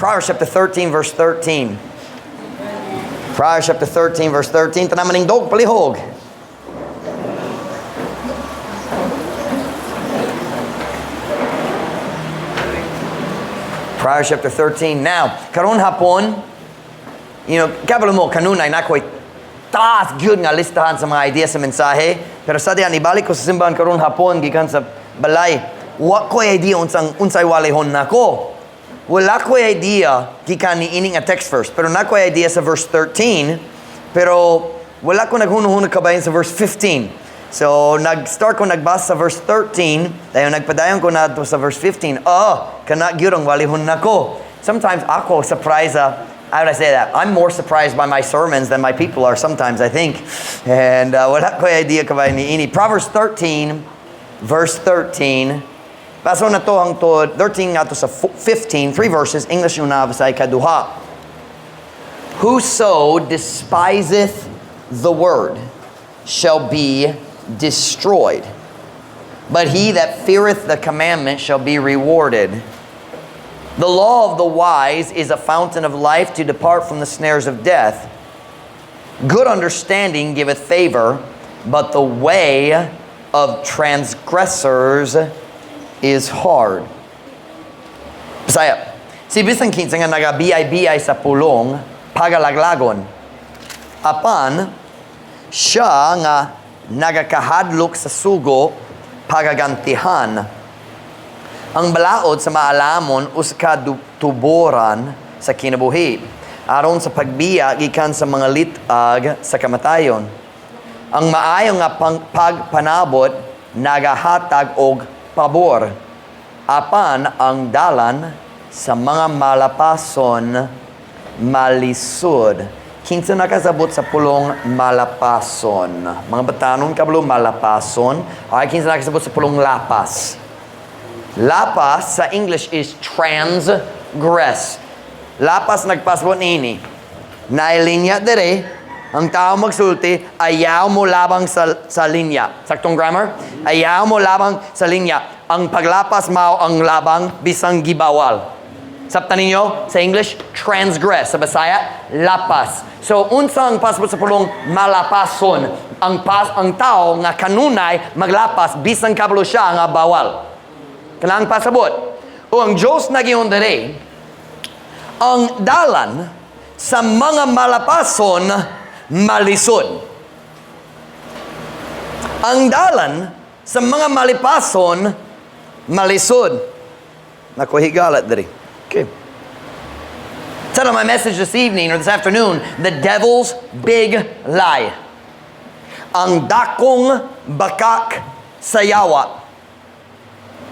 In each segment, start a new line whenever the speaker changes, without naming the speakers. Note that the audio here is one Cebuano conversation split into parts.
Proverbs chapter 13, verse 13. Proverbs chapter 13, verse 13. Tanan manindog, palihog. Proverbs chapter 13. Now, karon hapon, kabalo mo, kanunay naa ko'y taas gyud nga listahan sa mga idea sa mensahe. Pero sa diyan, ibalik ko sa simbahan karon hapon, gikan sa balay, wa ko'y idea unsang unsay walihon nako. Wala ko'y idea gikan ni ini nga text verse. Pero naa ko'y idea sa verse 13, pero wala ko naghunuhunong kabahin sa verse 15. So, nag-start ko nagbasa sa verse 13, dayon nagpadayon ko na sa verse 15. Oh, kana gyud ang walihon nako. Sometimes ako surprise, how would I say that? I'm more surprised by my sermons than my people are sometimes, I think. And wala ko idea kabahin ni ini. Proverbs 13, verse 13. Baso na to hangtod 13 ngadto sa 15, three verses, English una, Bisaya kaduha. "Whoso despiseth the word shall be destroyed, but he that feareth the commandment shall be rewarded. The law of the wise is a fountain of life to depart from the snares of death. Good understanding giveth favor, but the way of transgressors is hard." Bisaya. Si bisan kinsa nga nagabiyay-biyay sa pulong, pagalaglagon. Apan, siya nga nagakahadlok sa sugo, pagagantihan. Ang balaod sa maalamon usa ka tuboran sa kinabuhi, aron sa pagbiya gikan sa mga lit-ag sa kamatayon. Ang maayo nga pagpanabot nagahatag og pabor, apan ang dalan sa mga malapason malisod. Kinsa nakasabot sa pulong "malapason"? Mga batanon kabalo "malapason"? Ay, kinsa nakasabot sa pulong "lapas"? Lapas sa English is "transgress". Lapas nagpasabot nini. Naay linya dire, ang tao magsulti, "Ayaw mo labang sa linya." Saktong grammar? Ayaw mo labang sa linya. Ang paglapas mao ang labang bisang gibawal. Sabtan ninyo, sa English, "transgress." Sa Bisaya, "lapas." So, unsa ang pasabot sa pulong "malapason"? Ang tao nga kanunay maglapas bisan kabalo siya nga bawal. Kanang pasabot. O ang Diyos nag-ingon diri, ang dalan sa mga malapason malisod. Ang dalan sa mga malipason malisod. Naku, higalat diri. Okay. Title of my message this evening or this afternoon, "The Devil's Big Lie." Ang dakong bakak sa yawa.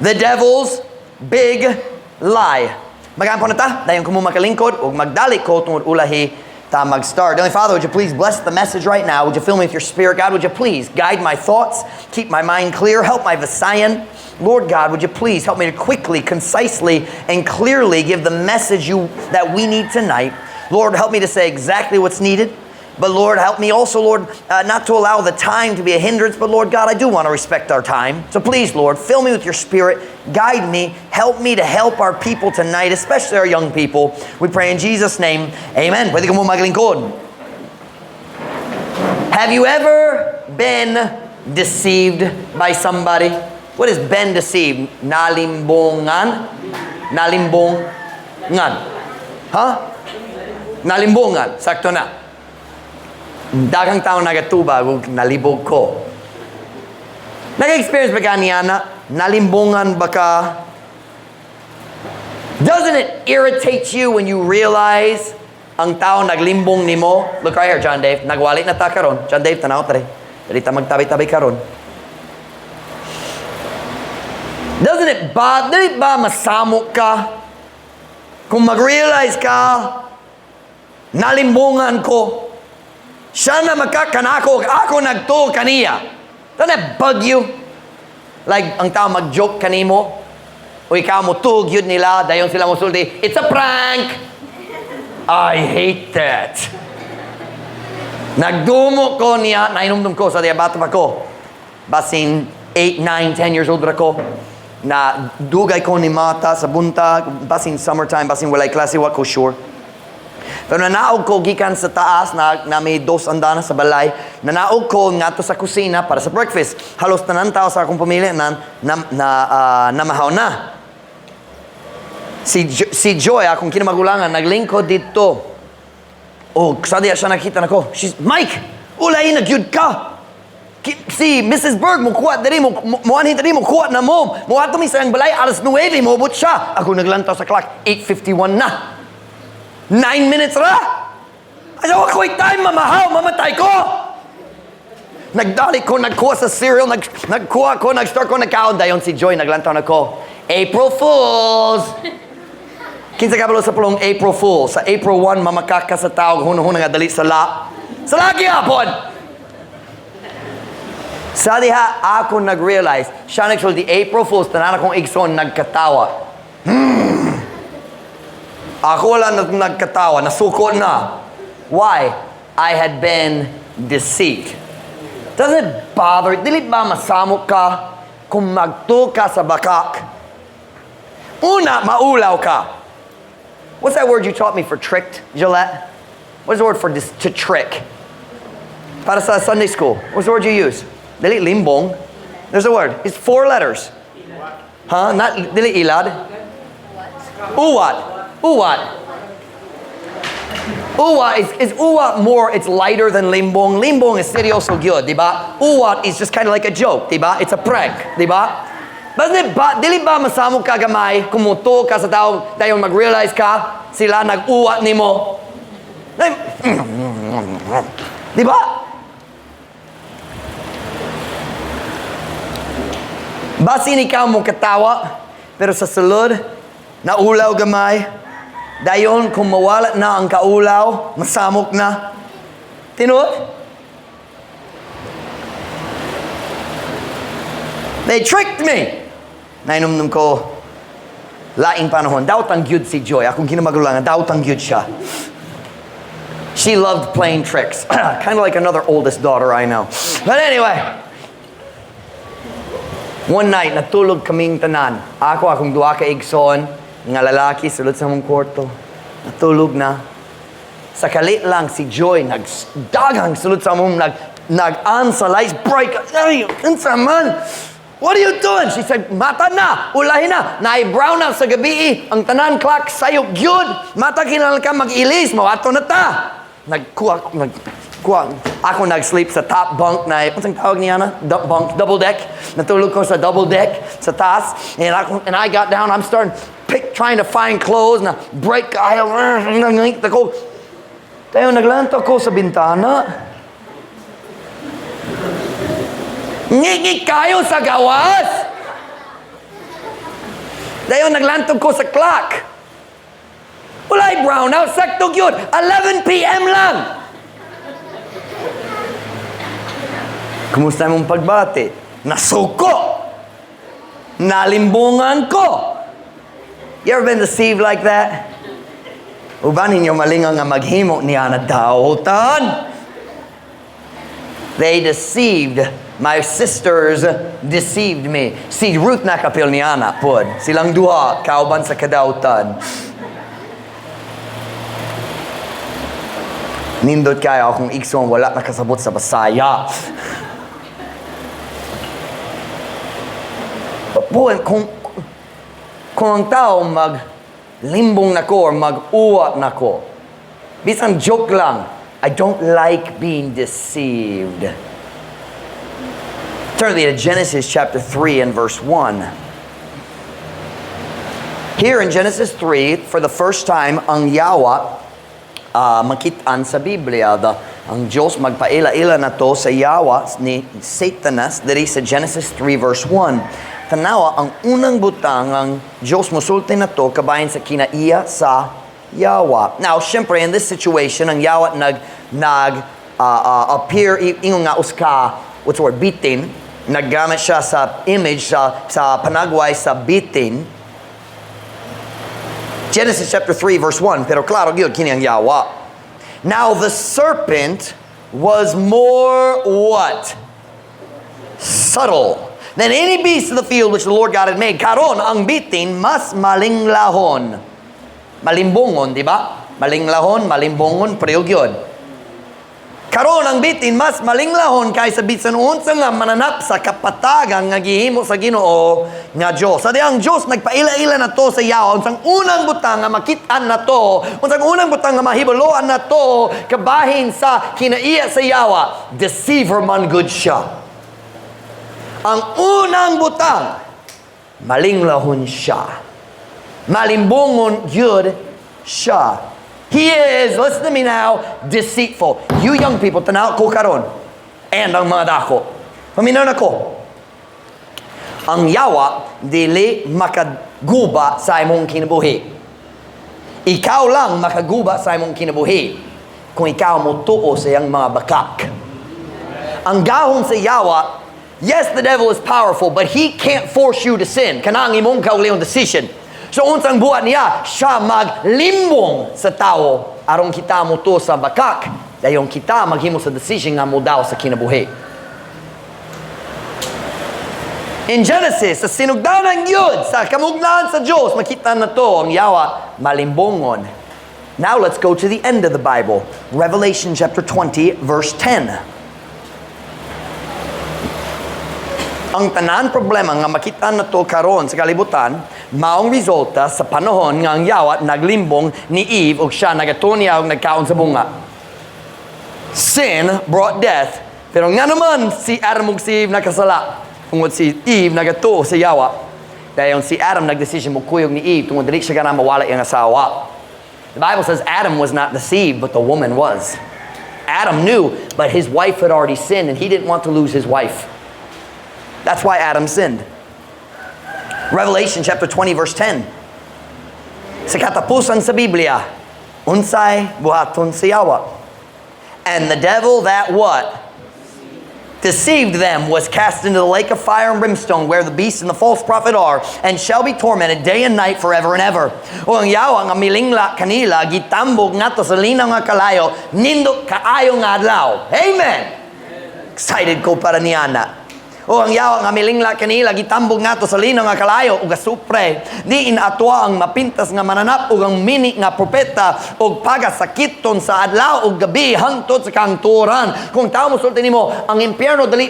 The Devil's Big Lie. Mag-ampo na ta, dayon kamo makalingkod, ug magdali ko tungod ulahi ta mag-start. Heavenly Father, would you please bless the message right now? Would you fill me with your Spirit? God, would you please guide my thoughts, keep my mind clear, help my Visayan. Lord God, would you please help me to quickly, concisely, and clearly give the message that we need tonight. Lord, help me to say exactly what's needed. But Lord, help me also, Lord, not to allow the time to be a hindrance. But Lord God, I do want to respect our time. So please, Lord, fill me with your Spirit. Guide me. Help me to help our people tonight, especially our young people. We pray in Jesus' name. Amen. Pwede kamo maglingkod. Have you ever been deceived by somebody? What is "been deceived"? Nalimbongan? Nalimbongan. Huh? Nalimbongan. Sakto na. Daghang tao nagatubag ug "Nalibog ko." Nag-experience ba ka niya na nalimbongan ba ka? Doesn't it irritate you when you realize ang tao naglimbong nimo? Look right here, John Dave. Nagwali na ta karon. John Dave, tanaw tare. Dali ta magtabi-tabi karon. Doesn't it ba, dili ba masamo ka kung mag-realize ka, "Nalimbongan ko. Siya na makakanako, ako nagtuo kaniya"? Doesn't that bug you? Like, ang tao mag-joke kanimo, o ikaw mo yun nila, dayon sila mo sulti, "It's a prank!" I hate that. Nagdumo ko niya, nainomdom ko sa diabato pa ko. Basin 8, 9, 10 years old ra ko. Na dugay ko ni mata sa buntag, basin summertime, basin walay klase, wa ko sure. Pero nanaog ko gikan sa taas na may dos andana sa balay. Nanaog ko ngadto sa kusina para sa breakfast. Halos tanan tao sa akong pamilya na namahaw na. Si Joy, akong kinamagulangan, naglingkod didto. Oh, sa diya siya nakita nako. She's, "Mike, ulay na gyud ka. Si Mrs. Berg mo kuha diri mo anhi diri, mo kuha na mo. Mo ato mi sa iyang balay alas 9, mo siya." Ako naglantaw sa clock, 8:51 na. 9 minutes ra. Ay, wa ko'y time mamahaw, mamatay ko. Nagdali ko, nagkuha sa cereal, nagkuha ko, nag-start ko, nagkaon. Dayon si Joy, naglantaw na ko. "April Fools!" Kinsa kabalo sa pulong April Fool? Sa April 1, mamakak ka sa tao, hunahuna nga dali sala. Sala gyapon! Sa diha, ako nag-realize, siya nagsulti, "April Fools," tanan akong igsoon, nagkatawa. Ako wala nagkatawa, nasuko na. Why? I had been deceived. Does it bother? Dili ba masamok ka kung magtuo ka sa bakak? Una, maulaw ka. What's that word you taught me for tricked, Gillette? What's the word for to trick? Para sa Sunday school. What's the word you use? Dili limbong. There's a word. It's four letters. Huh? Not dili ilad. Uwat. Uwat. Uwat is uwat more, it's lighter than limbong. Limbong is seryoso gyud, di ba? Uwat is just kind of like a joke, di ba? It's a prank, di ba? Basta ba, dili ba masamok ka gamay, kung mutuo ka sa tao, dayon mag-realize ka, sila nag-uwat nimo? Ay, di ba? Basin ikaw mo katawa, pero sa sulod, naulaw gamay. Dayon, kung mawala na ang kaulaw, masamok na. Tinuod? They tricked me. Nainumnum ko, laing panahon, daotang gyud si Joy. Akong kinamagulangan, daotang gyud siya. She loved playing tricks. Kind of like another oldest daughter I know. But anyway, one night, natulog kaming tanan. Ako, akong duha ka igsoon, nga lalaki, sulod sa among kwarto. Natulog na. Sa kalit lang, si Joy, nagdagang sulod sa among, nag-on sa lights, break. "Ay, unsa man? What are you doing?" She said, "Mata na, ulahin na. Naay brown out sa gabi, ang tanan clock sayop gyud. Mata kinahanglan ka mag-ilis, mawato na ta." Nagkuha, nagkuha. Ako nag-sleep sa top bunk na, unsang tawag niya na? Bunk, double deck. Natulog ko sa double deck sa taas. And I got down, I'm starting trying to find clothes na break aisle. Ako, tayo naglantaw ko sa bintana. Ngigi kayo sa gawas! Dayon naglantog ko sa clock. Walay brown out, sakto gyud. 11 p.m. lang. Kumusta mong pagbati? Nasuko! Nalimbungan ko! You ever been deceived like that? Uban ninyo malingaw nga maghimo niya na dautan. They deceived. My sisters deceived me. Si Ruth nakapil niya na pod. Silang duha, kauban sa kadautan. Nindot kayo akong igsoon wala nakasabot sa Bisaya. But kung ang tao maglimbong nako or mag-uwat nako, bisan joke lang, I don't like being deceived. Turn to Genesis chapter 3 and verse 1. Here in Genesis 3, for the first time, ang yawa makitaan sa Biblia. Ang Diyos magpaila-ila na to sa yawa ni Satanas diri sa Genesis 3 verse 1. Tanawa, ang unang butang ang Diyos musulti na to kabahin sa kinaiya sa yawa. Now, syempre, in this situation, ang yawa nag appear, ingon nga uska, what's the word, bitin. Naggamit siya sa image, sa panagway sa bitin. Genesis chapter 3 verse 1, pero klaro gyud kini ang yawa. Now the serpent was more what? Subtle. Than any beast of the field which the Lord God had made. Karon, ang bitin mas malinglahon. Malimbongon, di ba? Malinglahon, malimbongon, pareho yun. Karon ang bitin mas malinglahon kaysa bisan unsa nga mananap sa kapatagan nga gihimo sa Ginoo nga Dios. Sa ang Dios nagpaila-ila na to sa yawa, unsang unang butang nga makit-an na to, unsang unang butang nga mahibaluan na to kabahin sa kinaiya sa yawa, deceiver man gud siya. Ang unang butang, malinglahon siya. Malimbongon gyud siya. He is, listen to me now, deceitful. You young people, tanaw ko karon. And ang mga dako. Paminaw na ko. Ang yawa, dili makaguba sa imong kinabuhi. Ikaw lang makaguba sa imong kinabuhi kung ikaw mo tuo sa iyang mga bakak. Ang gahom sa yawa, yes, the devil is powerful, but he can't force you to sin. Kanang imong kaugalingong decision. So unsang buhat niya, siya maglimbong sa tao aron kita mo to sa bakak, dayon kita maghimo sa decision nga modaw sa kinabuhi. In Genesis, sa sinugdanan yun, sa kamugnaan sa Diyos, makita na to ang yawa malimbongon. Now let's go to the end of the Bible. Revelation chapter 20, verse 10. Ang tanan problema nga makita na to karon sa kalibutan, maong resulta sa panahon nga ang yawa naglimbong ni Eve ug siya nagatuo niya og nagkaon sa bunga. Sin brought death. Pero nga naman si Adam ug si Eve nakasala. Tungod si Eve nagatuo sa yawa. Dayon si Adam nagdesisyon mo kuyog ni Eve tungod dili siya gana mawala iyang asawa. The Bible says Adam was not deceived, but the woman was. Adam knew, but his wife had already sinned and he didn't want to lose his wife. That's why Adam sinned. Revelation chapter 20 verse 10. Sa katapusan sa Biblia, unsay buhaton sa yawa. And the devil that what? Deceived them was cast into the lake of fire and brimstone, where the beast and the false prophet are, and shall be tormented day and night forever and ever. O ang yawa nga milingla kanila, gitambog ngadto sa linaw nga kalayo, nindot kaayo nga adlaw. Amen! Excited ko para niana. O ang yawa nga milingla kanila, gitambog ngadto sa linaw nga kalayo ug asupre. Diin atoa ang mapintas nga mananap ug ang mini nga propeta ug pagasakiton sa adlaw ug gabi hangtod sa kangturan. Kung tao mo sulti nimo, ang impyerno dili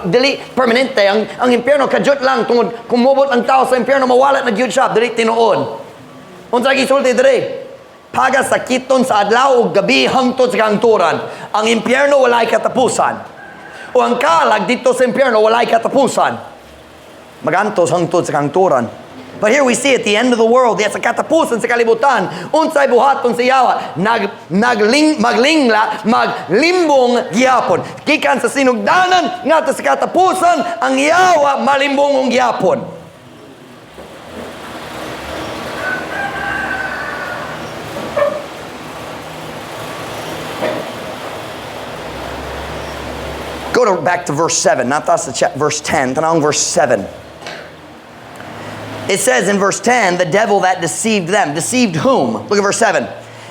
dili permanente, ang impyerno kadyot lang tungod kung mobot ang tao sa impyerno mawala na gyud siya, dili tinuod. Unsa gisulti diri? Pagasakiton sa adlaw ug gabi hangtod sa kangturan. Ang impyerno walay katapusan. O ang kalag dito sa impyerno walay katapusan. Magantos hangtod sa kangturan. But here we see at the end of the world, sa katapusan sa kalibutan, unsay buhaton sa yawa, nag, nagling, maglingla, maglimbong gyapon. Gikan sa sinugdanan, ngadto sa katapusan, ang yawa malimbongong gyapon. Go to back to verse 7, not that's the verse 10, tanong verse 7. It says in verse 10, the devil that deceived them. Deceived whom? Look at verse 7.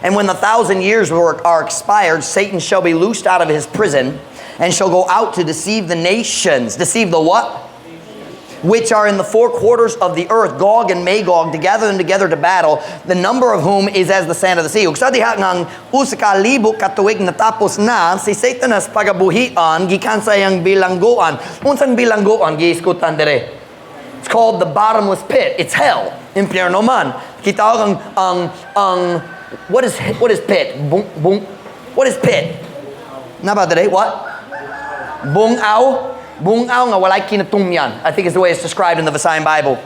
And when the 1,000 years are expired, Satan shall be loosed out of his prison and shall go out to deceive the nations. Deceive the what? Which are in the four quarters of the earth, Gog and Magog, to gather them together to battle, the number of whom is as the sand of the sea. Ug sa diha ngang 1000 ka tuig natapos na, si Satanas pagabuhian, gikan sa iyang bilanggoan. Unsang bilanggoan giiskutan dire? It's called the bottomless pit. It's hell. Impyerno man. Kita ang what is pit? Bung, bung, what is pit? Na ba dire? What? Bungaw? Bungaw nga walay kinatumyan. I think is the way it's described in the Visayan Bible.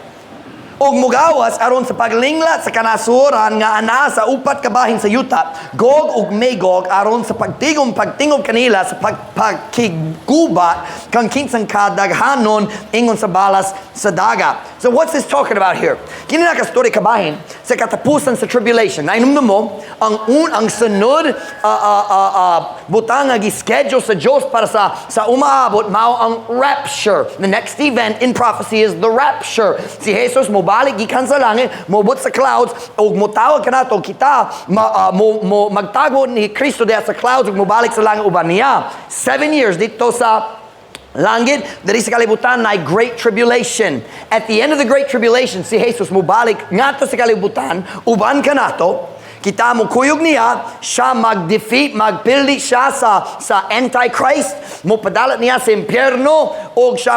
Ug mugawas aron sa paglinglat sa kanasuran nga anaa sa upat ka bahin sa yuta, Gog ug Magog, aron sa pagtigom pagtingob kanila sa pagpakiggubat kang kinsang kadaghanon ingon sa balas sa dagat. So what's this talking about here? Kini na ka story kabahin sa katapusan sa tribulation. Nainumdum mo ang sunod butang nga gi-schedule sa Dios para sa umaabot mao ang rapture. The next event in prophecy is the rapture. Si Jesus mo balik gikan sa langit, mobot sa clouds ug motawag kanato kita ma, mo, mo magtago ni Kristo diha sa clouds ug mobalik sa langit uban niya. 7 years dito sa Langit, diri sa kalibutan na great tribulation. At the end of the great tribulation, si Jesus mubalik ngadto sa kalibutan, uban kanato, kita mo kuyog niya, siya mag-defeat, magpildi siya sa Antichrist, mopadala niya sa impyerno, o siya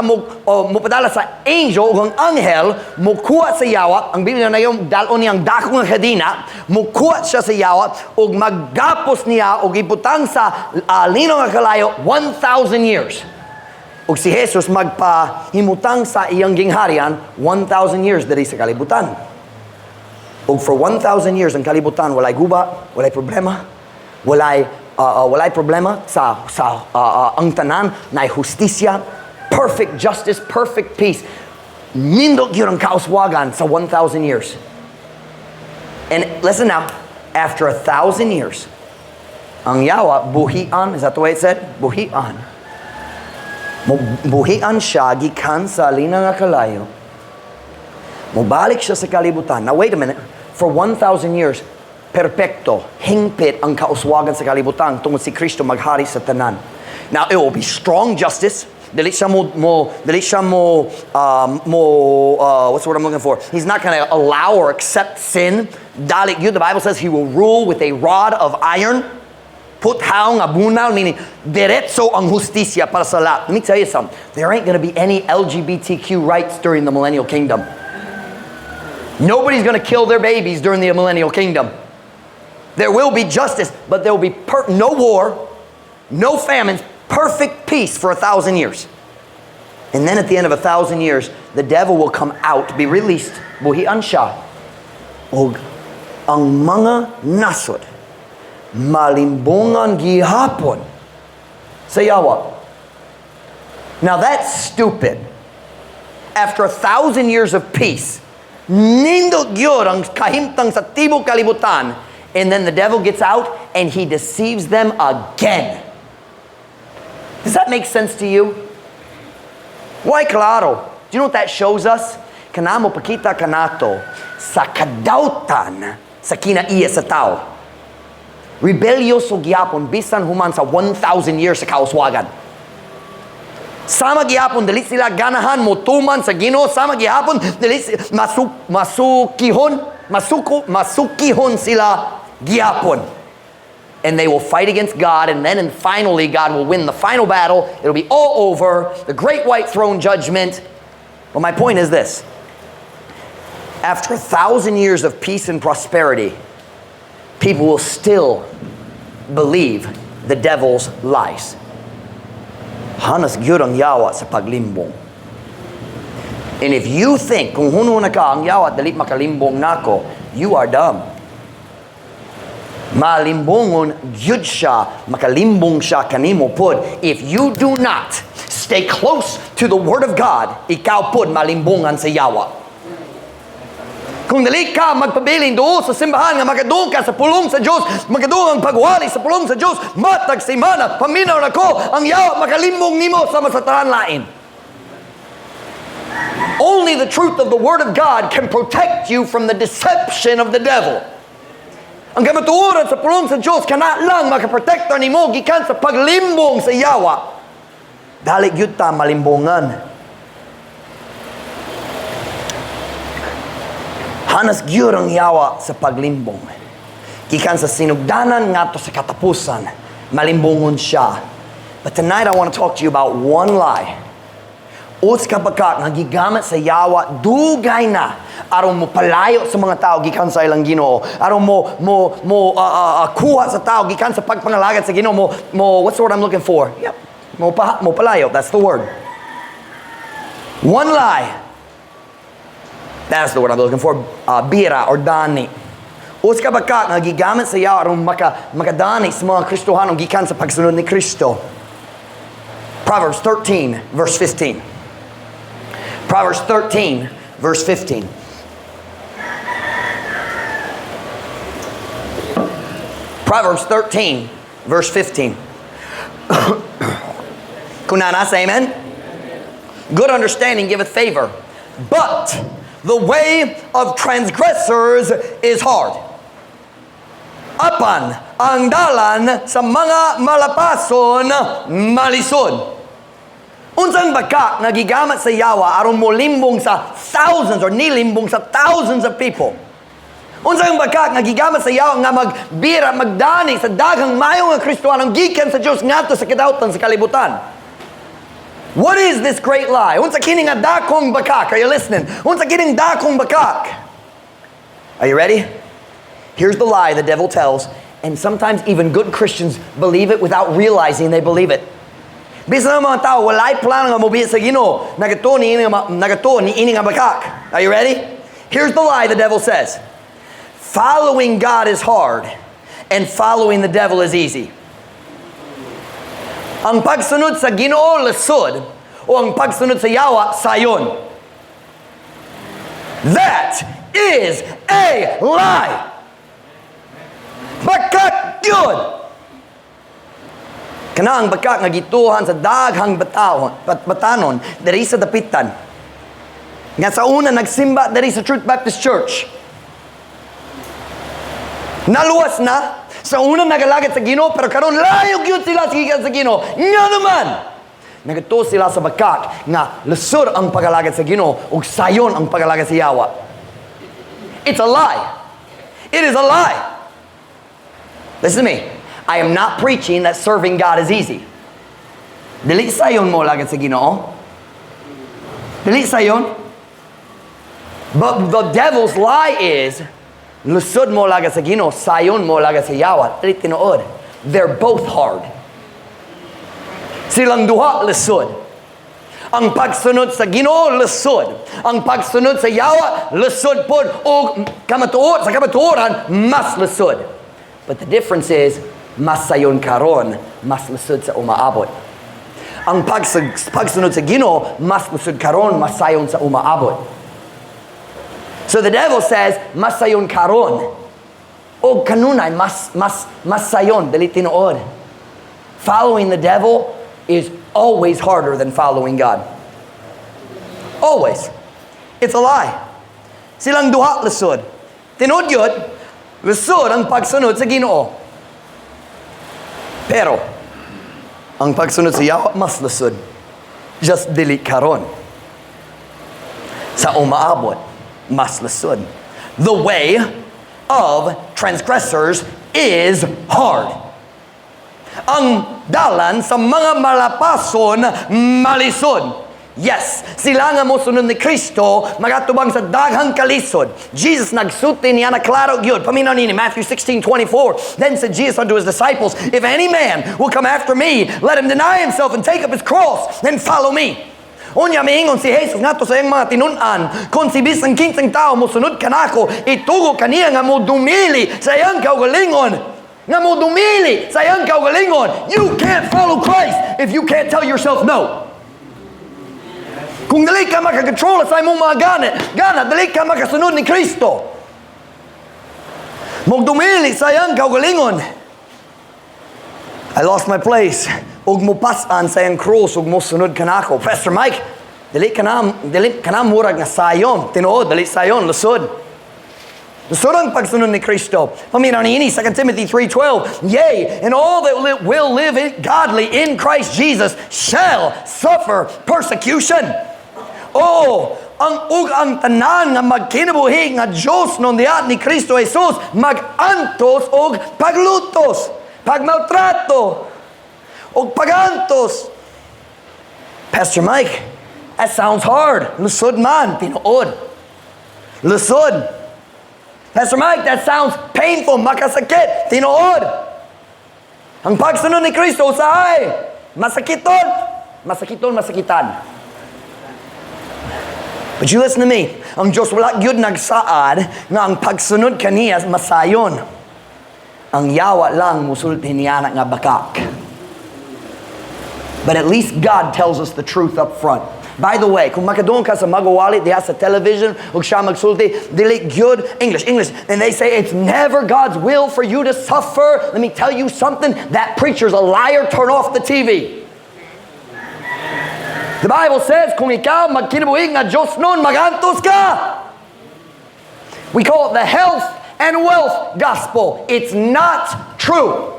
mopadala sa angel, o ang anghel, mukuha sa yawa, ang Biblia na yung dalon niyang dako nga kadina, mukuha siya sa yawa, o maggapos niya, o ibutang sa lino nga kalayo, 1,000 years. Ug si Jesus magpahimutang sa iyang gingharian 1,000 years diri sa kalibutan. Ug for 1,000 years ang kalibutan walay guba, walay problema, walay problema sa ang tanan na hustisya, perfect justice, perfect peace. Nindot gyud ang kauswagan sa 1,000 years. And listen now, after 1,000 years, ang yawa buhian, is that the way it said? Buhian. Buhian siya gikan sa lina nga kalayo. Mubalik siya sa kalibutan. Now wait a minute. For 1,000 years, perpekto, hingpit ang kauswagan sa kalibutan tungod si Kristo maghari sa tanan. Now it will be strong justice. Dili siya mo, what's the word I'm looking for? He's not going to allow or accept sin. Dali gyud, the Bible says he will rule with a rod of iron. Puthaw nga bunal, meaning diretso ang hustisya para sa lahat. Let me tell you something. There ain't going to be any LGBTQ rights during the millennial kingdom. Nobody's going to kill their babies during the millennial kingdom. There will be justice, but there will be no war, no famines, perfect peace for 1,000 years. And then at the end of 1,000 years, the devil will come out, be released, buhian siya, og ang mga nasod, malimbungan gihapon sa yawa. Now that's stupid. After 1,000 years of peace, nindot gyud ang kahimtang sa tibok kalibutan, and then the devil gets out and he deceives them again. Does that make sense to you? Why klaro? Do you know what that shows us? Kana mopakita kanato sa kadautan sa kinaiya sa tao. Rebelyoso gyapon bisan human sa 1,000 years sa kauswagan. Sama gihapon dili sila ganahan mo tuman sa Ginoo, sama gihapon dili masukihon sila gihapon. And they will fight against God, and then and finally God will win the final battle. It'll be all over, the great white throne judgment. But my point is this. After 1,000 years of peace and prosperity, people will still believe the devil's lies. Hanas gyud ang yawa sa paglimbong. And if you think, kung hunong ka ang yawa, dili makalimbong nako, you are dumb. Malimbongon gyud siya, makalimbong siya kanimo pud. If you do not stay close to the Word of God, ikaw pud malimbongan sa yawa. Kung dili ka magpabilin duol sa simbahan nga makadungog ka sa pulong sa Diyos, makadungog ang pagwali sa pulong sa Diyos, matag semana, paminaw nako, ang yawa makalimbong nimo sama sa tanan lain. Only the truth of the Word of God can protect you from the deception of the devil. Ang kamatuoran sa pulong sa Diyos kana lang makaprotekta nimo gikan sa paglimbong sa yawa. Dali gyud ta malimbongan. Hanas gyud ang yawa sa paglimbong. Gikan sa sinugdanan ngadto sa katapusan, malimbongon siya. But tonight I want to talk to you about one lie. Usa ka bakak nga gigamit sa yawa dugay na aron mo palayo sa mga tao gikan sa ilang Ginoo, aron mo kuha sa tao gikan sa pagpangalagad sa Ginoo, mo, what's the word I'm looking for? Yep, mo palayo, that's the word. One lie. That's the word I'm looking for. Bira or dani. Usa ka bakak nga gigamit sa yawa aron makadani sa mga Kristohanon gikan sa pagsunod ni Kristo. Proverbs 13 verse 15. Proverbs 13, verse 15. Proverbs 13, verse 15. Kung naa na, say amen. Good understanding giveth favor, but the way of transgressors is hard. Apan ang dalan sa mga malapason malisod. Unsang bakak nga gigamit sa yawa aron molimbong sa thousands or nilimbong sa thousands of people? Unsang bakak nga gigamit sa yawa nga magbira, magdani sa daghang mayo nga Kristohanon gikan sa Dios ngadto sa kadautan sa kalibutan? What is this great lie? Unsa kini nga dakong bakak? Are you listening? Unsa kining dakong bakak? Are you ready? Here's the lie the devil tells, and sometimes even good Christians believe it without realizing they believe it. Bisan ang mga tao, walay plano nga mobiya sa Ginoo. Nagatuo ni ini nga bakak. Are you ready? Here's the lie the devil says. Following God is hard and following the devil is easy. Ang pagsunod sa Ginoo lisod o ang pagsunod sa yawa sayon. That is a lie. Bakak gyud. Kana ang bakak nga gituohan sa daghang batanon diri sa Dapitan. Nga sa una nagsimba diri sa Truth Baptist Church. Naluwas na sa una, nagalagad sa Ginoo, pero karon layo gyud sila sa gikan sa Ginoo. Nga naman nagatuo sila sa bakak nga lisod ang pagalagad sa Ginoo ug sayon ang pagalagad sa yawa. It's a lie. It is a lie. Listen to me. I am not preaching that serving God is easy. Dili sayon mo alagad sa Ginoo. Dili sayon. But the devil's lie is, lisod mo alagad sa Ginoo, sayon mo alagad sa yawa. Dili tinuod. They're both hard. Silang duha lisod. Ang pagsunod sa Ginoo lisod. Ang pagsunod sa yawa lisod pod og kamatuod sa kamatuoran mas lisod. But the difference is mas sayon karon, mas lisod sa umaabot. Ang pagsunod sa Ginoo mas lisod karon, mas sayon sa umaabot. So the devil says mas sayon karon. O kanunay mas sayon, dili tinuod. Following the devil is always harder than following God. Always. It's a lie. Silang duha lisod. Tinuod gyud, lisod ang pagsunod sa Ginoo. Pero ang pagsunod sa yawa mas lisod. Just dili karon. Sa umaabot, mas lisod. The way of transgressors is hard. Ang dalan sa mga malapason malisod. Yes, sila nga mosunod ni Kristo magatubang sa daghang kalisod. Jesus nagsulti niya na klaro gyud. Paminaw nini Matthew 16:24. Then said Jesus unto his disciples, "If any man will come after me, let him deny himself and take up his cross and follow me." Unya miingon si Jesus ngadto sa iyang mga tinun-an, kung si bisan kinsang tao mosunod kanako, itugo kaniya nga modumili sa iyang kaugalingon. Nga modumili sa iyang kaugalingon. You can't follow Christ if you can't tell yourself no. Kung dili ka makakontrol sa imong mga gana, dili ka makasunod ni Kristo. Mogdumili sa iyang kaugalingon. I lost my place. Ug mupas-an sa iyang cross ug mosunod kanako. Pastor Mike, dili ka na murag nga sayon. Tinuod, dili sayon, lisod. Lisod ang pagsunod ni Kristo. Paminaw niini, 2 Timothy 3:12. "Yea, and all that will live godly in Christ Jesus shall suffer persecution." Oh, ang ug ang tanan nga magkinabuhi nga Diyosnon diha ni Kristo Jesus magantos og paglutos, pagmaltrato, og pagantos. Pastor Mike, that sounds hard. Lisod man, tinuod. Lisod. Pastor Mike, that sounds painful, makasakit, tinuod. Ang pagsunod ni Kristo usahay, masakiton, masakiton, masakitan. But you listen to me. Ang Diyos wala gyud nagsaad nga ang pagsunod kaniya masayon. Ang yawa lang musulti niya nga bakak. But at least God tells us the truth up front. By the way, kung makadungog ka sa magawali diha sa television ug siya magsulti, dili gyud English, English, and they say it's never God's will for you to suffer. Let me tell you something. That preacher's a liar. Turn off the TV. The Bible says, kung ikaw magkinabuhi nga Diyosnon, magantos ka. We call it the health and wealth gospel. It's not true.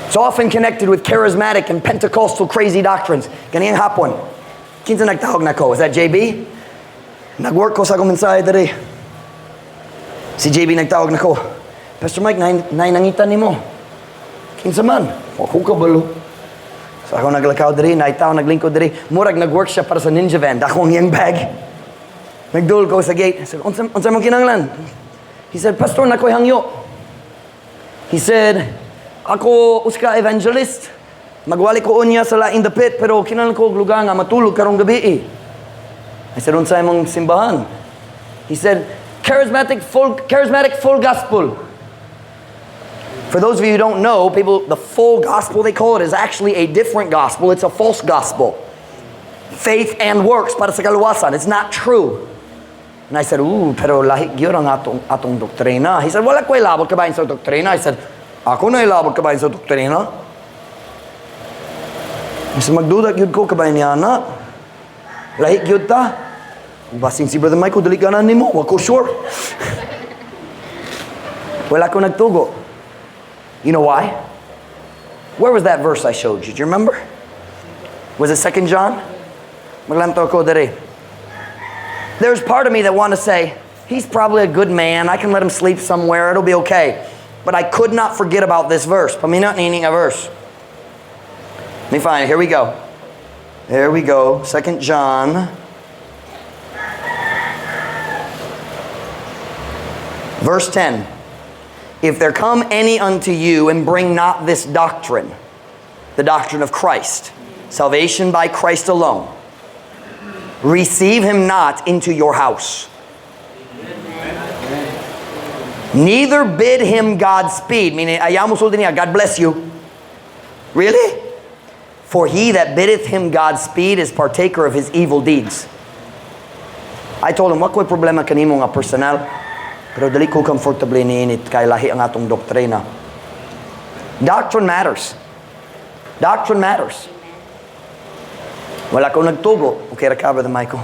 It's often connected with charismatic and Pentecostal crazy doctrines. Ganihang hapon. Kinsa nagtawag nako? Is that JB? Nag-work ko sa akong mensahe diri. Si JB nagtawag nako. "Pastor Mike, nay nangita nimo." "Kinsa man?" "Wa ko kabalo." So ako naglakaw diri, naay tao naglingkod diri. Murag nag-work siya para sa Ninja Van. Dako ang iyang bag. Nagduol ko sa gate. I said, "Unsa mo kinanglan?" He said, "Pastor, naa ko'y hangyo." He said, "Ako usa ka evangelist. Magwali ko unya sa laing dapit, pero kinahanglan ko og lugar nga matulog karong gabi." I said, "Unsa imong simbahan?" He said, "Charismatic full gospel." For those of you who don't know, people, the full gospel, they call it, is actually a different gospel. It's a false gospel. Faith and works para sa kaluwasan. It's not true. And I said, "Ooh, pero lahi gyud ang atong doktrina." He said, "Wala ko ilabot kabahin sa doktrina." I said, "Ako na ilabot kabahin sa doktrina." I said, "Magduda gyud ko kabahin niya na. Lahi gyud ta. Basin si Brother Michael, dili ganahan nimo. Wa ko sure." Wala ko nagtugo. You know why? Where was that verse I showed you? Do you remember? Was it 2 John? Maglantaw ko diri. There's part of me that want to say, "He's probably a good man. I can let him sleep somewhere. It'll be okay." But I could not forget about this verse. Paminaw niini nga verse. Let me find it. Here we go. There we go. 2 John. Verse 10. "If there come any unto you and bring not this doctrine," the doctrine of Christ, salvation by Christ alone, "receive him not into your house. Neither bid him Godspeed." Meaning, ayaw mo sulti niya, "God bless you." Really? "For he that biddeth him Godspeed is partaker of his evil deeds." I told him, "Wa ko'y problema kanimo nga personal, pero dili ko comfortable niini kay lahi ang atong doktrina." Doctrine matters. Doctrine matters. Wala ko nagtugo. Okay ra ka, Brother Michael?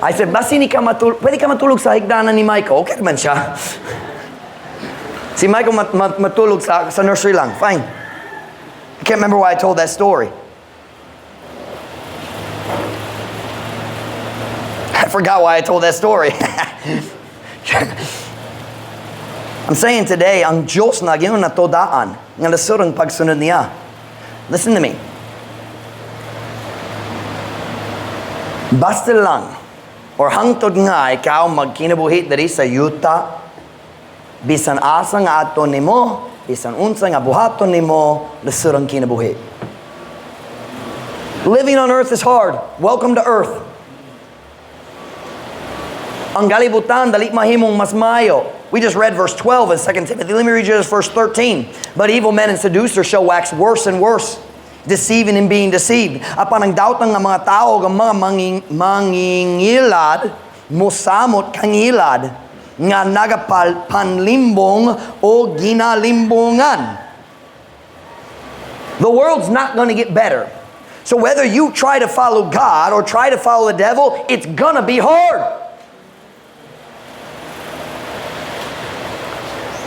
I said, "Basin ka matulog, pwede ka matulog sa higdanan ni Michael." Okay man siya. Si Michael matulog sa nursery lang. Fine. I can't remember why I told that story. I forgot why I told that story. I'm saying today, ang Diyos na ginon nato daan, nga lisod ang pagsunod niya. Listen to me. Basta lang, or hangtod nga ikaw magkinabuhi diri sa yuta, bisan asa nga ato nimo, bisan unsa nga buhaton nimo, lisod ang kinabuhi. Living on earth is hard. Welcome to earth. Ang kalibutan, dali mahimong mas mayo. We just read verse 12 in 2 Timothy. Let me read you just verse 13. "But evil men and seducers shall wax worse and worse, deceiving and being deceived. Apan ang daot ng mga tao, ang mga mangingilad, mosamot kangilad, nga nagapanlimbong o ginalimbongan." The world's not going to get better. So whether you try to follow God or try to follow the devil, it's going to be hard.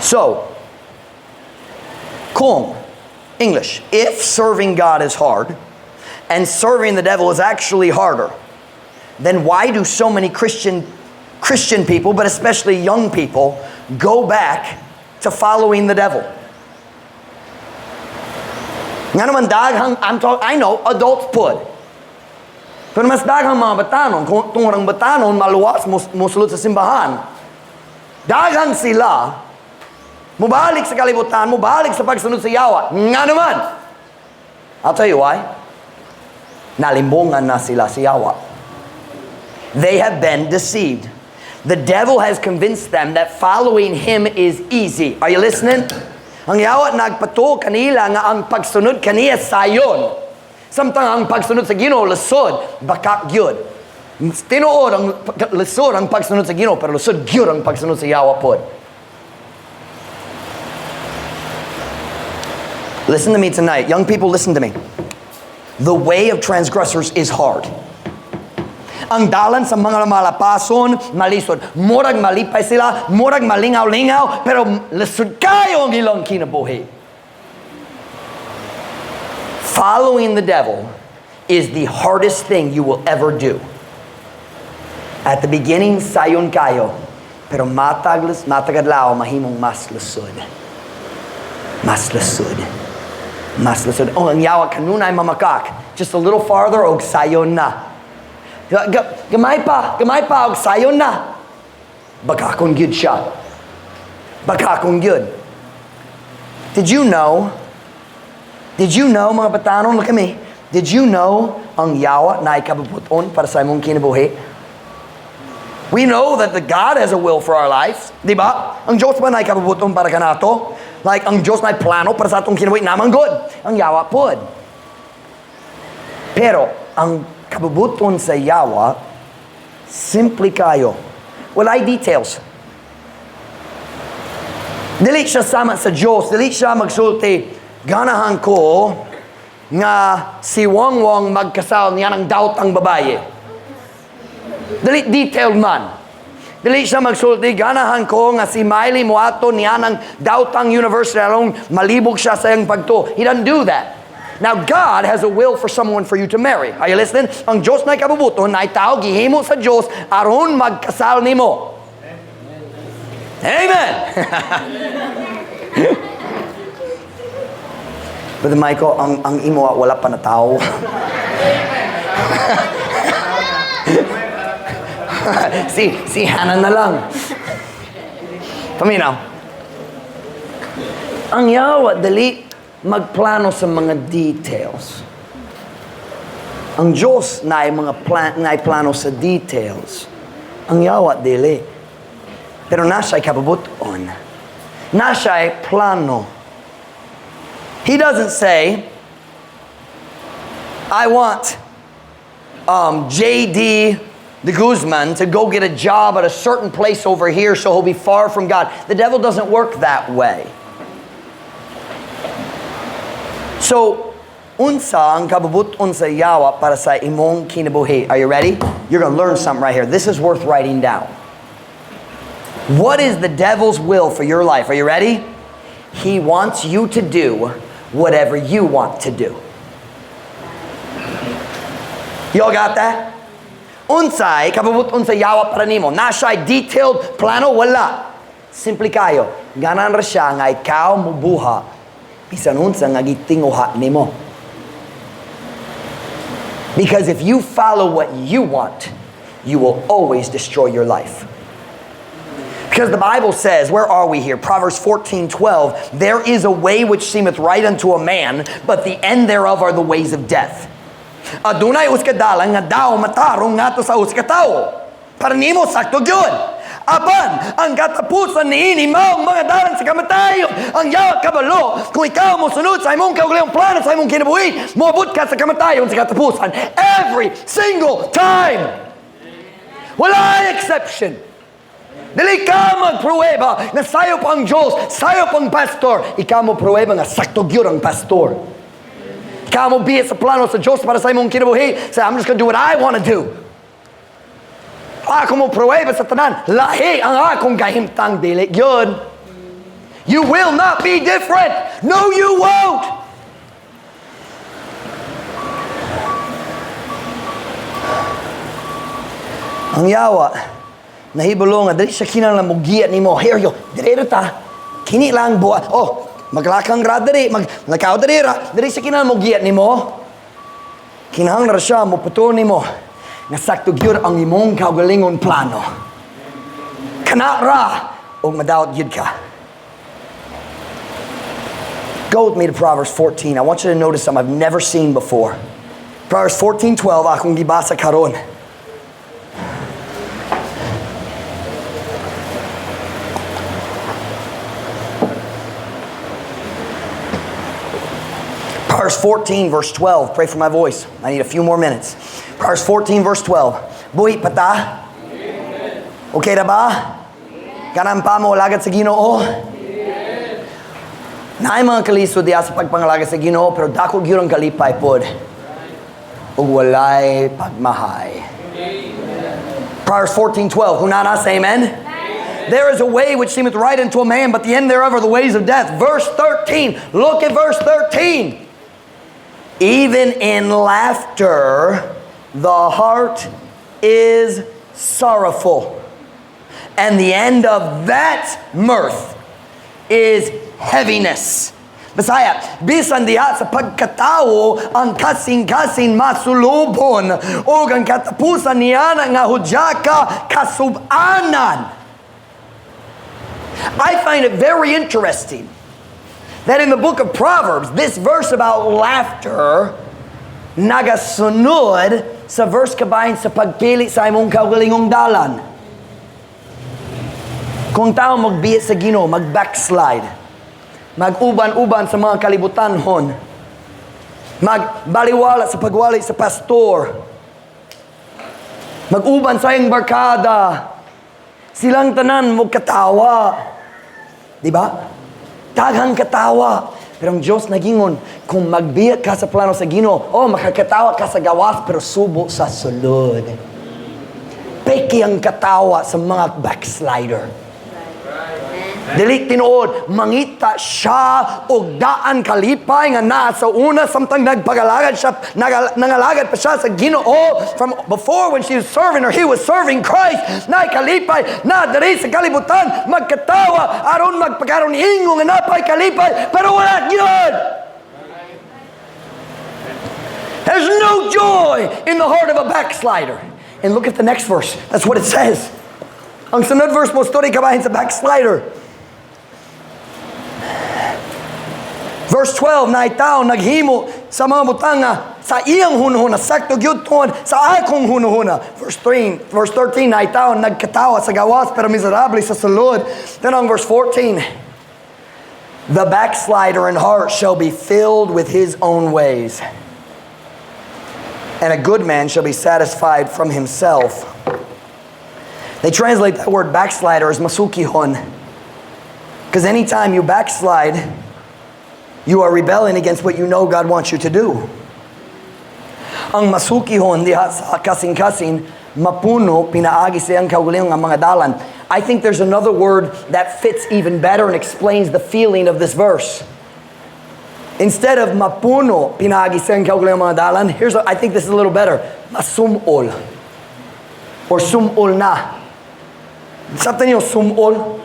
So, kung, English, if serving God is hard and serving the devil is actually harder, then why do so many Christian people, but especially young people, go back to following the devil? Nga naman daghang, I'm talk, I know, adults pud. Pero mas daghang mga batanon, kung tungod ang batanon, maluwas, musulod sa simbahan. Daghang sila, mubalik sa kalibutan, mubalik sa pagsunod sa yawa. Nga naman. I'll tell you why. Nalimbongan na sila sa yawa. They have been deceived. The devil has convinced them that following him is easy. Are you listening? Ang yawa nagpatuo kanila nga ang pagsunod kaniya sayon. Samtang ang pagsunod sa Ginoo lisod, baka gyud. Tinuod ang lisod ang pagsunod sa Ginoo, pero lisod gyud ang pagsunod sa yawa pod. Listen to me tonight. Young people, listen to me. The way of transgressors is hard. Ang dalan sa mga malapason, malisod. Murag malipay sila, murag malingaw-lingaw, pero lisod kayo ang ilang kinabuhi. Following the devil is the hardest thing you will ever do. At the beginning, sayon kayo. Pero matag adlaw, mahimong mas lisod. Mas lisod. Mas lisod. Oh, ang yawa kanunay mamakak. Just a little farther, og sayon na. Gamay pa, og sayon na. Bakakon gyud siya. Bakakon gyud. Did you know? Did you know, mga batanon, look at me. Did you know ang yawa naay kabubuton para sa imong kinabuhi? We know that the God has a will for our lives. Di ba? Ang Diyos ba naay kabubuton para kanato? Like, ang Diyos naay plano para sa atong kinabuhi, naa man gud. Ang yawa pod. Pero, ang kabubuton sa yawa, simple kayo. Walay details. Dili siya sama sa Diyos. Dili siya magsulti, "Ganahan ko nga si Wong Wong magkasal niya ng daotang babaye." Dili detailed man. Dili siya magsulti, "Ganahan ko nga si Miley moadto niya ng daotang university aron malibog siya sa iyang pagtuo." He doesn't do that. Now, God has a will for someone for you to marry. Are you listening? Ang Diyos naay kabubuton, naay tao, gihimo sa Diyos, aron magkasal nimo. Amen! Brother Michael, ang imo wala pa na tao. Si Hannah na lang. Paminaw. Ang yawa, dali magplano sa mga details. Ang Diyos na mga plan, naay plano sa details. Ang yawa, dili. Pero naa siya'y kabubuton. Naa siya'y plano. He doesn't say, "I want J.D. de Guzman to go get a job at a certain place over here so he'll be far from God." The devil doesn't work that way. So, unsa ang kabubuton sa yawa para sa imong kinabuhi? Are you ready? You're going to learn something right here. This is worth writing down. What is the devil's will for your life? Are you ready? He wants you to do whatever you want to do. Y'all got that? Unsay kabubuton sa yawa para nimo? Naa siya'y detailed plano? Wala. Simple kayo. Ganahan ra siya nga ikaw mubuhat bisan unsa nga gitinguha nimo. Because if you follow what you want, you will always destroy your life. Because the Bible says, where are we here? Proverbs 14:12, "There is a way which seemeth right unto a man, but the end thereof are the ways of death." Adunay usa ka dalan nga daw matarong ngadto sa usa ka tawo. Para nimo sakto gyud. Apan ang katapusan niini mao ang mga dalan sa kamatayon. Ang yawa kabalo, kung ikaw mo sunod sa imong kaugalingong plano sa imong kinabuhi, moabot ka sa kamatayon sa katapusan. Every single time. Wala exception. Dili ka magpruweba na sayop ang Diyos, sayop ang pastor. Ikaw mo pruweba nga sakto gyud ang pastor. Ikaw mo biya sa plano sa Diyos para sa imong kinabuhi. Say, "I'm just gonna do what I want to do. Ako mo pruweba sa tanan. Lahi ang akong kahimtang." Dili gyud. You will not be different. No, you won't. Ang yawa, nahibalo nga, dili siya kinahanglan mogiya nimo. "Here yo, dire ra ta. Kini lang buhat. Oh, maglakang ra diri, maglakaw diri ra." Dili siya kinahanglan mogiya nimo. Kinahanglan ra siya mopatuo nimo nga sakto gyud ang imong kaugalingon plano. Kana ra og madaot gyud ka. Go with me to Proverbs 14. I want you to notice something I've never seen before. Proverbs 14:12, akong gibasa karon. Proverbs 14, verse 12. Pray for my voice. I need a few more minutes. Proverbs 14, verse 12. Buhi pa ta? Okay na ba? Ganahan pa mo alagad sa Ginoo? Naay mga kalisod diya sa pagpangalagad sa Ginoo, pero dako gyud ang kalipay pod ug walay pagmahay. Proverbs 14:12. Hunana, say amen. "There is a way which seemeth right unto a man, but the end thereof are the ways of death." Verse 13. Look at verse 13. Even in laughter, the heart is sorrowful. And the end of that mirth is heaviness. Bisaya, bisan diha sa pagkatawo ang kasing-kasing masulubon o ang katapusan niya nga hudyaka kasubanan. I find it very interesting that in the book of Proverbs, this verse about laughter nagasunod sa verse kabahin sa pagpili sa imong kaugalingong dalan. Kung tao magbiya sa Ginoo, mag-backslide, mag-uban-uban sa mga kalibutanhon, magbaliwala sa pagwali sa pastor, mag-uban sa iyang barkada, silang tanan mo katawa. Di ba? Daghang katawa. Pero ang Diyos nagingon, kung magbiya ka sa plano sa Ginoo, oh, makakatawa ka sa gawas, pero subo sa sulod. Peke ang katawa sa mga backslider. Dili tinuod, mangita siya og daan kalipay nga naa sa una samtang nagpagalagad siya, nangalagad pa siya sa Ginoo from before, when she was serving or he was serving Christ, na kalipay na diri sa kalibutan magkatawa aron magpakaron ingo nga napay kalipay, pero wala gyud. There's no joy in the heart of a backslider. And look at the next verse. That's what it says. Ang sunod verse mo story kabahin sa backslider. Verse 12, na tao naghimo sa mga butanga sa iyang hunahuna, sakto gyud tuon sa akong hunahuna. Verse 3, verse 13, na tao nagkatawa sa gawas pero miserable sa sulod. Then on verse 14, the backslider in heart shall be filled with his own ways, and a good man shall be satisfied from himself. They translate that word "backslider" as masukihon. Because anytime you backslide, you are rebelling against what you know God wants you to do. Ang masukihon diha sa kasing-kasing, mapuno, pinaagi sa iyang kaugalingon nga mga dalan. I think there's another word that fits even better and explains the feeling of this verse. Instead of mapuno, pinaagi sa iyang kaugalingon mga dalan, I think this is a little better. Masumol. Or sumol na. Sabtan niyo sumol?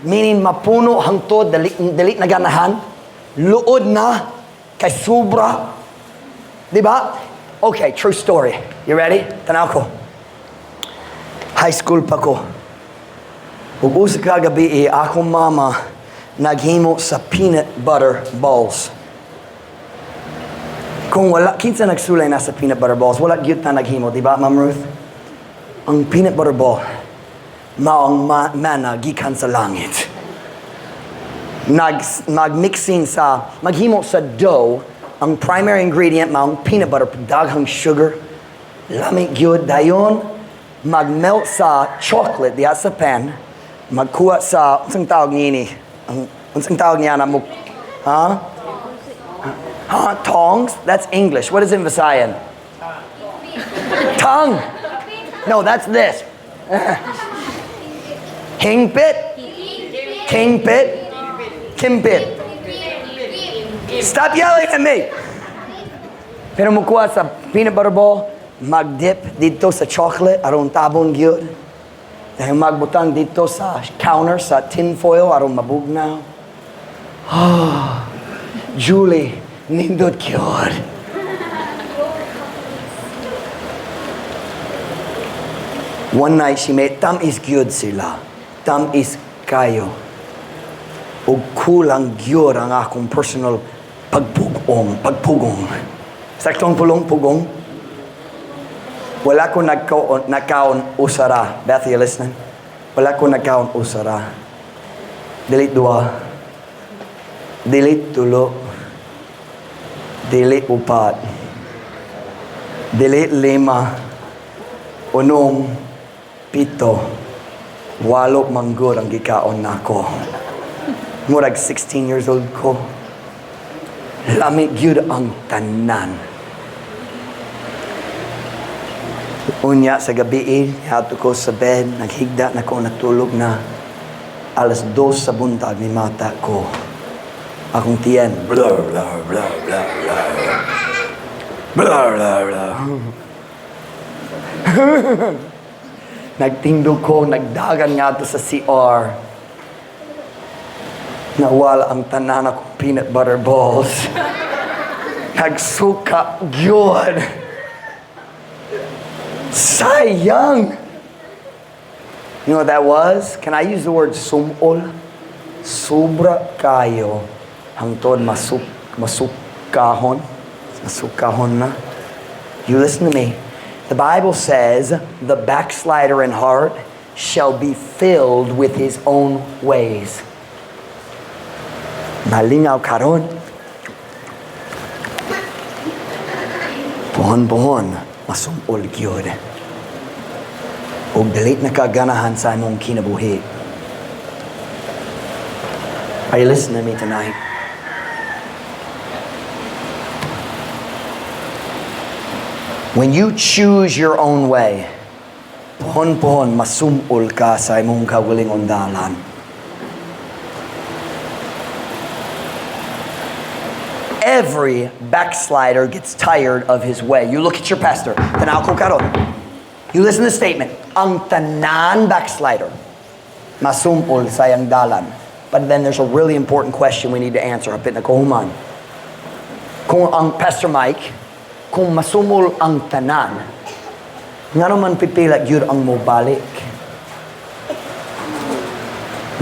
Meaning mapuno hangtod, dali, dali na ganahan, luod na, kay sobra. Di ba? Okay, true story. You ready? Tanaw ko. High school pa ko. Ug usa ka gabi, akong mama naghimo sa peanut butter balls. Kung wala, kinsa nagsulay na sa peanut butter balls? Wala gyud ta naghimo, di ba, Ma'am Ruth? Ang peanut butter ball, mao ang mana gikan sa langit. Nag magmixing sa, maghimo sa dough, ang primary ingredient mao ang peanut butter, daghang sugar, lami gyud. Dayon magmelt sa chocolate diha sa pan, magkuha sa, unsang tawag niini? Ang unsang tawag niya na mo? Ha? Ha? Tongs? That's English. What is it in Visayan? Tongue. No, that's this. Hingpit? Kingpit? Kimpit. Stop yelling at me. Pero mukuha sa peanut butter ball, magdip dito sa chocolate, aron tabon gyud. Dahil magbutang dito sa counter, sa tin foil, aron mabugnaw. Ah, Julie, nindot gyud. One night she made, tam-is gyud sila. Tam-is kayo. Ug kulang gyud ang akong personal pagpugong, pagpugong. Saktong pulong pugong. Wala ko nagkaon, nagkaon usara. Beth, you listening? Wala ko nagkaon usara. Dili duha. Dili tulo. Dili upat. Dili lima. Unom. Pito. Walo manggod ang gikaon nako. Murag 16 years old ko. Lami gyud ang tanan. Unya sa gabi, niadto ko sa bed, naghigda na ko, natulog na. 2:00 sa buntag, ni mata ko. Akong tiyan, blah, blah, blah, blah, blah. Blah, blah, blah. Nagtindog ko, nagdagan nga to sa CR. Nawala ang tanan akong peanut butter balls. Nagsuka gyud. Sayang! You know what that was? Can I use the word sumol? Sobra kayo hangtod masukahon. Masukahon na. You listen to me. The Bible says, "The backslider in heart shall be filled with his own ways." Malingaw karon. Pohon-pohon, masumol gyud. Og dili na ka ganahan sa imong kinabuhi. Are you listening to me tonight? When you choose your own way, pohon-pohon masumol ka sa imong kaugalingon dalan. Every backslider gets tired of his way. You look at your pastor. Tanaw ko karon. You listen to the statement. Ang tanan backslider masumol sa iyang dalan. But then there's a really important question we need to answer. Hapit na ko human. Kung ang Pastor Mike, kung masumol ang tanan, ngano man pipila gyud ang mobalik?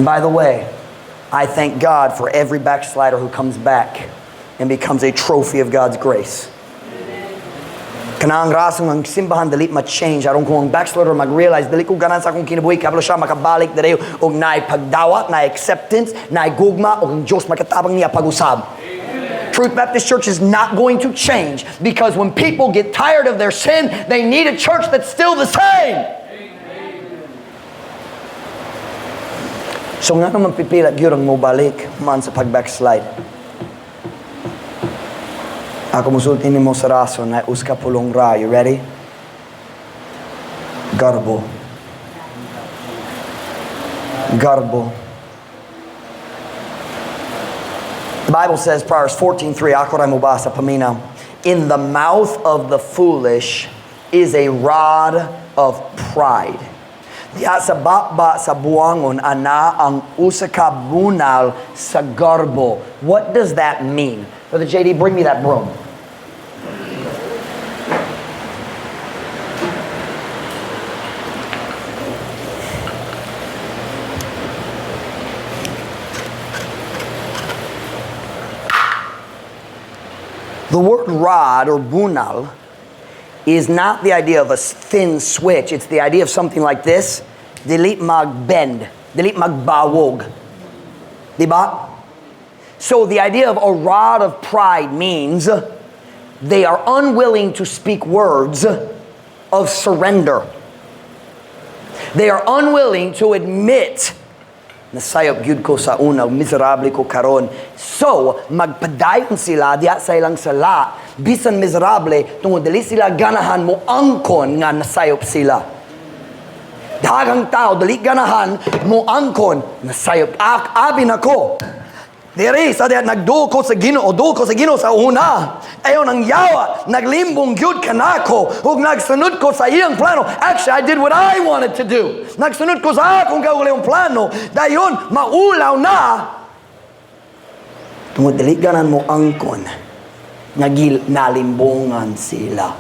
And by the way, I thank God for every backslider who comes back and becomes a trophy of God's grace. Kanang rason ang simbahan dili ma-change aron kung ang backslider mag-realize, "Dili ko ganahan sa akong kinabuhi," kabalo siya makabalik dire og naay pagdawat, naay acceptance, naay gugma og ang Dios makatabang niya pag-usab. Truth Baptist Church is not going to change because when people get tired of their sin, they need a church that's still the same. So nga naman pipila gyud ang mobalik man sa pag-backslide? Ako musulti nimo sa rason na usa ka pulong ra. You ready? Garbo. Garbo. The Bible says, Proverbs 14:3, ako ra mobasa, paminaw. "In the mouth of the foolish is a rod of pride." Diha sa baba sa buangon, ana ang usa ka bunal sa garbo. What does that mean? Brother JD, bring me that broom. The word rod or bunal is not the idea of a thin switch. It's the idea of something like this. Dili mag-bend. Dili magbawog. Diba? So the idea of a rod of pride means they are unwilling to speak words of surrender. They are unwilling to admit, "Nasayop gyud ko sa una, miserable ko karon." So, magpadayon sila diha sa ilang sala, bisan miserable, tungod dili sila ganahan mo angkon nga nasayop sila. Daghang tao dili ganahan mo angkon, "Nasayop ak abi nako. Diri sa diha nagduol ko sa Ginoo, duol ko sa Ginoo sa una. Ayon ang yawa, naglimbong gyud kanako ug nagsunod ko sa iyang plano. Actually, I did what I wanted to do. Nagsunod ko sa akong kaugalingong plano. Dayon maulaw na." Tungod dili ganahan mo angkon, nagil nalimbongan sila.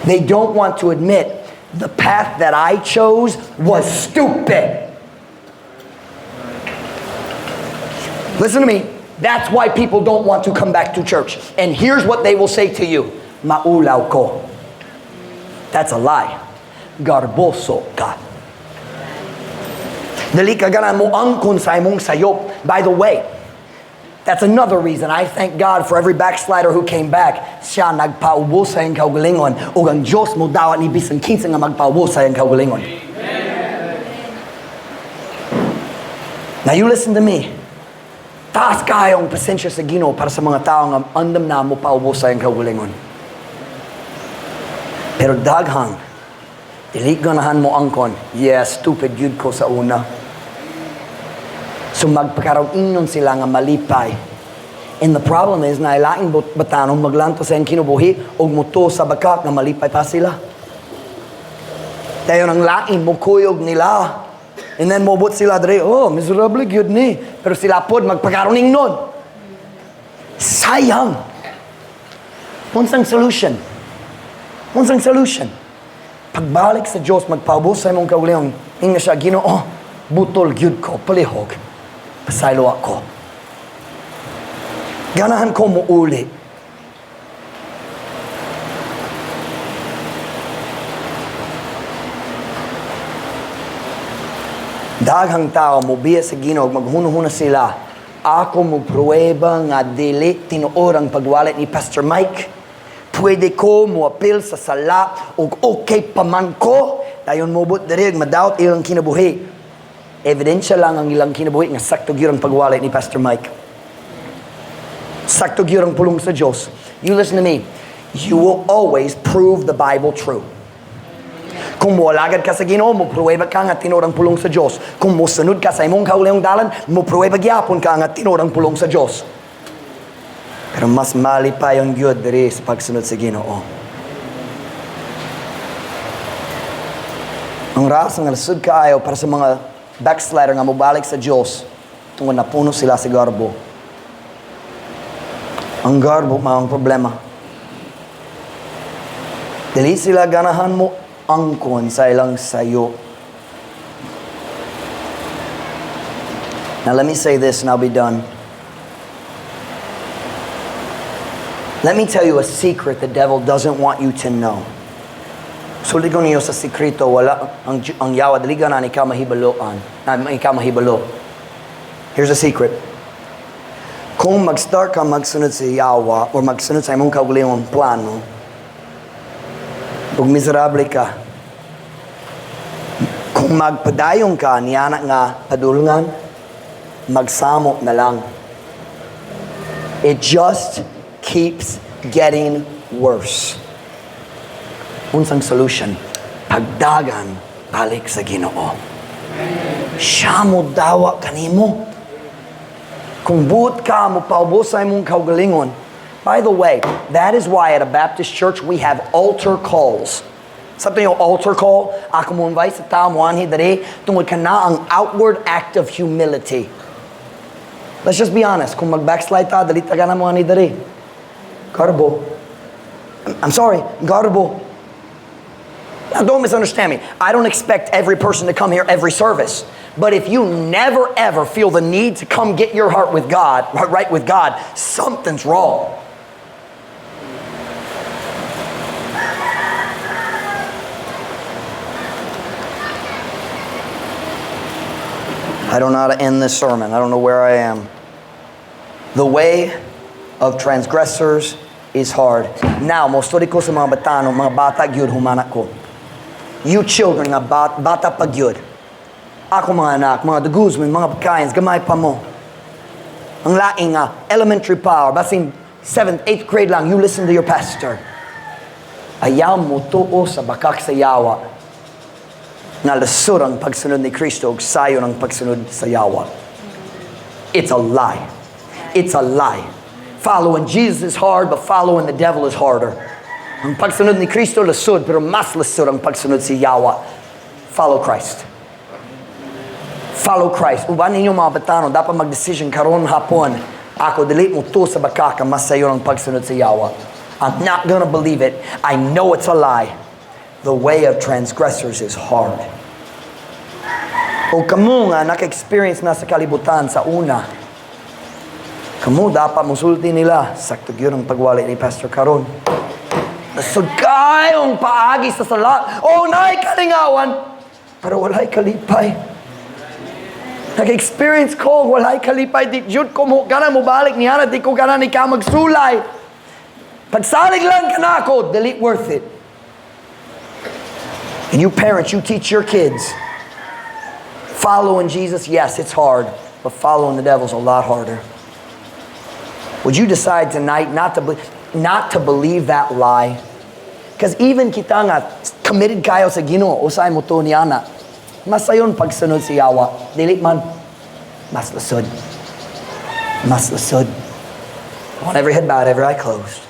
They don't want to admit the path that I chose was stupid. Listen to me. That's why people don't want to come back to church. And here's what they will say to you. "Maulaw ko." That's a lie. Garboso ka. Dili ka ganahan mo angkon sa imong sayop. By the way, that's another reason I thank God for every backslider who came back. Siya nagpaubos sa iyang kaugalingon ug ang Diyos mo dawat ni bisan kinsa nga magpaubos sa iyang kaugalingon. Now you listen to me. Taas kaayo ang pasensya sa Ginoo para sa mga tao nga andam na mo paubos sa iyang kaugalingon. Pero daghang dili ganahan mo angkon, "Yeah, stupid gyud ko sa una." So magpakaroon sila nga malipay. And the problem is, naay laing batanong maglanto sa iyang kinabuhi og mutuo sa bakak nga malipay pa sila. Dayon ang lain mo kuyog nila. And then mobot sila dre, "Oh, miserable gyud ni." Pero sila pod magpakaroning nun. Sayang. Unsang solution? Unsang solution? Pagbalik sa Diyos, magpaubos sa imong kaugalingon, ingna siya, "Ginoo, butol gyud ko, palihog. Pasaylo ako. Ganahan ko muuli." Daghang tao mobiya sa Ginoo, maghunuhuna sila. "Ako mo pruweba nga dili tinuod ang pagwali ni Pastor Mike. Pwede ko mo apil sa sala ug okay pa man ko." Dayon mobot diri ug madawat ilang kinabuhi. Ebidensya lang ang ilang kinabuhi nga sakto gyud ang pagwali ni Pastor Mike. Sakto gyud ang pulong sa Diyos. You listen to me. You will always prove the Bible true. Kung moalagad ka sa Ginoo, mo pruweba ka nga tinuod ang pulong sa Diyos. Kung mosunod ka sa imong kaugalingong dalan, mo pruweba gyapon ka nga tinuod ang pulong sa Diyos. Pero mas malipayon gyud diri sa pagsunod sa Ginoo. Ang rason nga lisod kaayo para sa mga backslider nga mobalik sa Diyos, tungod napuno sila sa garbo. Ang garbo mao ang problema. Dili sila ganahan mo angkon sa ilang sayo. Now let me say this and I'll be done. Let me tell you a secret the devil doesn't want you to know. Sulti ko niyo sa sekreto, wala ang yawa dili ganahan ikaw mahibaloan, na ikaw mahibalo. Here's a secret. Kung mag-start ka magsunod sa yawa or magsunod sa imong kaugalingong plano, ug miserable ka, kung magpadayon ka niana nga padulngan, magsamo na lang. It just keeps getting worse. Unsang solution? Pagdagan, balik sa Ginoo. Siya mo dawa kanimo. Kung buot ka mo paubos sa imong kaugalingon. By the way, that is why at a Baptist church we have altar calls. Sa yung altar call, ako mo invite sa tao mo anhi diri tungod kana ang outward act of humility. Let's just be honest, kung mag-backslide ta, dali ta gana mo anhi diri. Garbo. I'm sorry, garbo. Now, don't misunderstand me. I don't expect every person to come here every service. But if you never ever feel the need to come get your heart with God, right with God, something's wrong. I don't know how to end this sermon. I don't know where I am. The way of transgressors is hard. Now, mostorya ko sa mga batano, mga bata gyud humana ko. You children nga bata pa gyud. Ako mga anak, mga de Guzman, mga Bacayans, gamay pa mo. Ang laing nga, elementary pa, or basin 7th, 8th grade lang, you listen to your pastor. Ayaw mo tuo sa bakak sa yawa nga lisod ang pagsunod ni Kristo ug sayon ang pagsunod sa yawa. It's a lie. It's a lie. Following Jesus is hard, but following the devil is harder. Ang pagsunod ni Kristo lisod, pero mas lisod ang pagsunod si yawa. Follow Christ. Follow Christ. Uban ninyo mga batano, dapat mag-decision karon hapon. Ako dili mo tuo sa bakak mas sayon ang pagsunod sa yawa. I'm not gonna believe it. I know it's a lie. The way of transgressors is hard. O kamo nga naka-experience na sa kalibutan sa una, kamo dapat musulti nila, "Sakto gyud ang pagwali ni Pastor karon. Lisod kayong paagi sa sala. Oh, naay kalingawan, pero walay kalipay. Nag-experience ko, walay kalipay. Di jud ko mo, gana mo balik niya, di ko gana ni ka magsulay. Pagsalig lang ka na ako, dili worth it." And you parents, you teach your kids. Following Jesus, yes, it's hard, but following the devil's a lot harder. Would you decide tonight not to believe that lie? Because even kita nga, committed kayo sa Ginoo, usay mo to niya na, masayon pagsunod si Yawa. Dili man, mas lisod. Mas lisod. On every head bowed, every eye closed.